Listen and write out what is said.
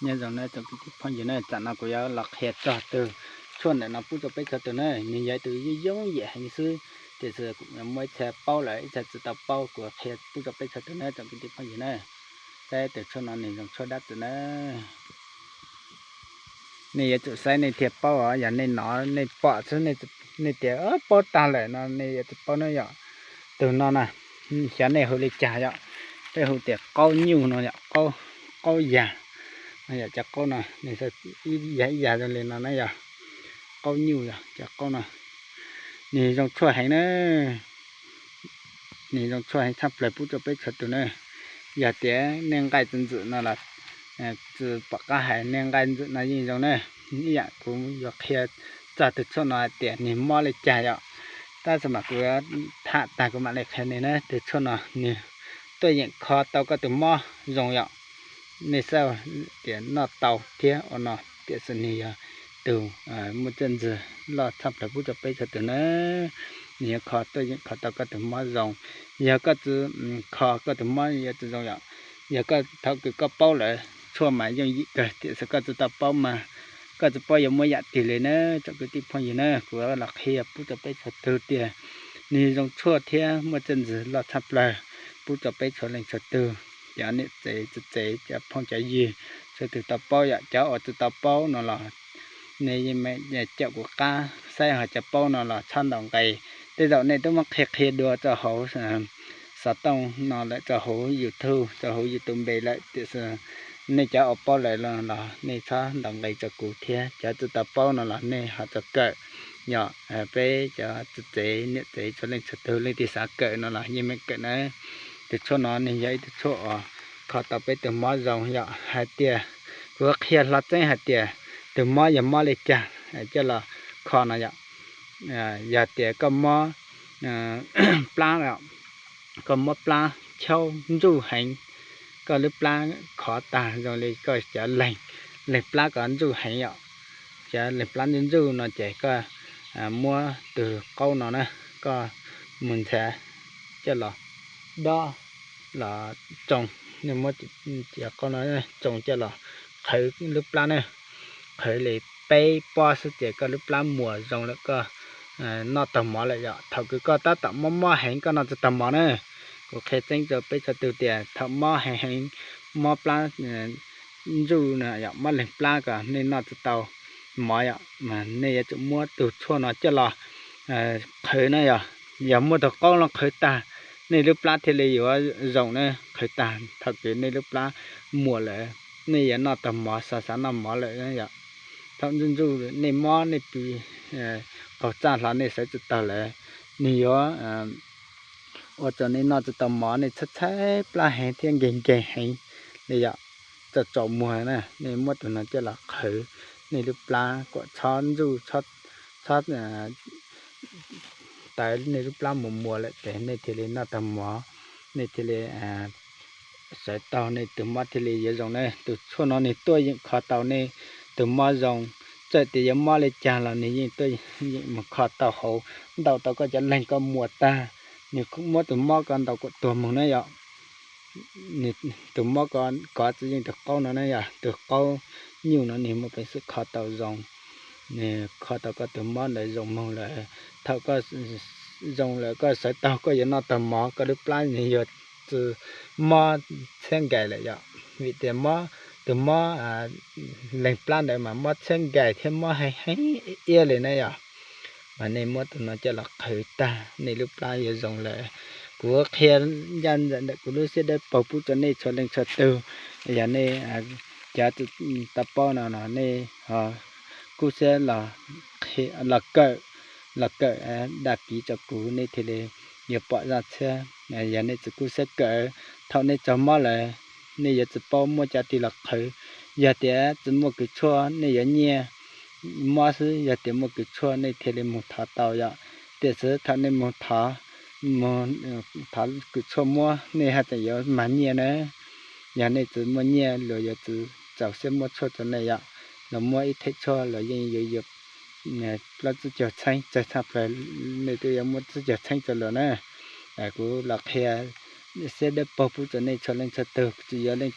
Nyob zoo na tsoom kwv tij phooj ywg na, tsam no kuv yuav los qhia txog tus tshuaj ntawm no pub rau peb txhua tus na. Nws yog ib tus yooj yooj yim heev xwb, tiam sis kuv muaj ib txhia paub lawm, ib txhia tsis tau paub, kuv qhia pub rau peb txhua tus na tsoom kwv tij phooj ywg na. Saib tus tshuaj no nws zoo tshuaj dab tsi na. Nej yuav tsum saib nej thiaj paub os, yog nej nov nej pom xwb, nej tias paub tag lawm no nej yuav tsum paub na yom. Tus no na, xyov nej hu li cas yom, peb hu tias qaub nyuj no yom, qaub yag no yom. Cov qaub no nws ib yag ib yag zoo li no na yom, qaub nyuj yom. Cov qaub no nws zoo tshuaj heev na, nws zoo tshuaj heev tshaj plaws pub rau peb txhua tus na. Yog tias nej nqaij txi ntxwm no los tsis pom qab hais, nej nqaij ntxwm no yeej zoo na. Ib yam kuv yuav qhia txog tus tshuaj no hais tias nws mob li cas yom. Tab sis mas kuv tham tag kuv mam li qhia nej na. Tus tshuaj no nws tuaj yeem kho tau koj tus mob zoo yom. Nej xav tias noj tau thiab ua no, tiam sis nws yog tus muaj txiaj ntsig loj tshaj plaws pub rau peb txhua tus na. Nws yuav kho tuaj yeem kho tau koj tus mob zoo. Yog koj tsis kho koj tus mob yuav tsis zoo yom. Yog koj thaum kws koj paub lawm, tshuaj mas yooj yim kawg, tiam sis koj tsis tau paub mas koj tsis paub yuav muab yam twg li na tsoom kwv tij phooj ywg na. Kuv los qhia pub rau peb txhua tus tias nws zoo tshuaj thiab muaj txiaj ntsig loj tshaj plaws pub rau peb txhua leej txhua tug, cov niam tsev txiv tsev, cov phooj cov ywg, txhua tus tau paub yom. Cov uas tsis tau paub no los nej caum kuv qab saib, ho cov paub no los txhob ntaus nqi. Tej zaum nej twb muab qhia qhia dua rau hauv xov tooj no lawm, rau hauv YouTube, rau hauv YouTube npe lawm, tiam sis nej cov uas paub lawm los nej txhob ntaus nqi rau kuv thiab. Cov tsis tau paub no los nej ho tau kawm yom. Peb cov txiv tsev niam tsev txhua leej txhua tus leej twg xav kawm no los yeej meem kawm na. Tus tshuaj no nws yog ib tug tshuaj uas kho tau peb tus mob zoo yom. Hais tias kuv qhia hlo tseeb hais tias tus mob yog mob li cas coj los kho no yom. Yog tias koj mob plab, koj mob plab chaub ntsuj heev, koj lub plab khov tag zoo li koj cov leeg, leeg plab ko ntsuj heev yom. Cov leeg plab ntsuj ntsuj no ces koj muab tus qaub no na, koj mus ntxhais coj los dob los tsoo, muab cov qaub no tsoo coj los qhawv lub plab na, qhawv li peb pob xwb ces koj lub plab muas zoo lawm, koj noj tau mov lawm yom. Thaum kws koj tab tom mob mob heev koj noj tsis tau mov na, kuv qhia tseeb rau peb txhua tus tias thaum mob heev heev, mob plab ntsuj no yom, mob leeg plab ko nej noj tsis tau mov yom, mas nej yuav tsum muab tus tshuaj no coj los qhwv na yom. Yog muab tus qaub no qhwv tag, nej lub plab thiaj li yuav zoo na. Qhwv tag thaum kws nej lub plab muas lawm, nej yuav noj tau mov, xav xav noj mov lawm na yom. Thaum ntsuj ntsuj nej mob nej pw qaug txaj hlo nej sawv tsis tau lawm, nws yuav ua rau nej noj tsis tau mov, nej tshaib tshaib plab heev thiab nkeeg nkeeg heev li yom. Txawm tsaus muag na, nej muab tus no coj los qhwv nej lub plab kom txhob ntsuj, txhob tawv, nej lub plab muas muas lawm ces nej thiaj li noj tau mov, nej thiaj li sawv tau, nej tus mob thiaj li yuav zoo na. Tus tshuaj no nws tuaj yeem kho tau nej tus mob zoo, txawm tias yuav mob li cas los nws yeej tuaj yeem mus kho tau hauv, ntaus tau koj cov leeg koj muas tag, nws muab tus mob ko ntaus kom tuag moog na yom. Tus mob ko kov tsis yeej tus qaub no na yom, tus qaub nyuj no nws muaj peev xwm kho tau zoo, nws kho tau koj tus mob ntawd zoo moog lawm. Thaum koj zoo lawm koj sawv tau koj yuav noj tau mov, koj lub plab nws yuav tsis mob txhiab nkais lawm yom. Vim tias mob, tus mob leeg plab ntawd mas mob txhiab nkais thiab mob heev heev iab li na yom. Mas nej muab tus no coj los qhwv tag nej lub plab yuav zoo lawm. Kuv qhia ncaj nraim ntawm kuv lub siab dawb paug pub rau nej txhua leej txhua tug. Yog nej cov tsis tau paub no no nej ho kub siab los kawm, los kawm dag kiv rau kuv nej thiaj li yuav pom zaj txhiab. Yog nej tsis kub siab kawm, thaum nej raug mob lawm nej yuav tsis paub muab cov twg los qhwv. Yog tias tsis muaj kws tshuaj nej yuav nyiaj mob xwb, yog tias muaj kws tshuaj nej thiaj li mus thov tau yom. Tiam sis thaum nej mus thov, mus thov kws tshuaj muab nej haj tseem yuav mag nyiaj na. Yog nej tsis muaj nyiaj luag yuav tsis txaus siab muab tshuaj rau nej yom. Luag muab ib theem tshuaj luag yeej yuav yuav plaub tsib caug txheeb, tsawg tshaj plaws nej twb yuav muab tsib caug txheeb rau luag na. Kuv los qhia siab dawb paug pub rau nej txhua leej txhua tug, tsis yog leej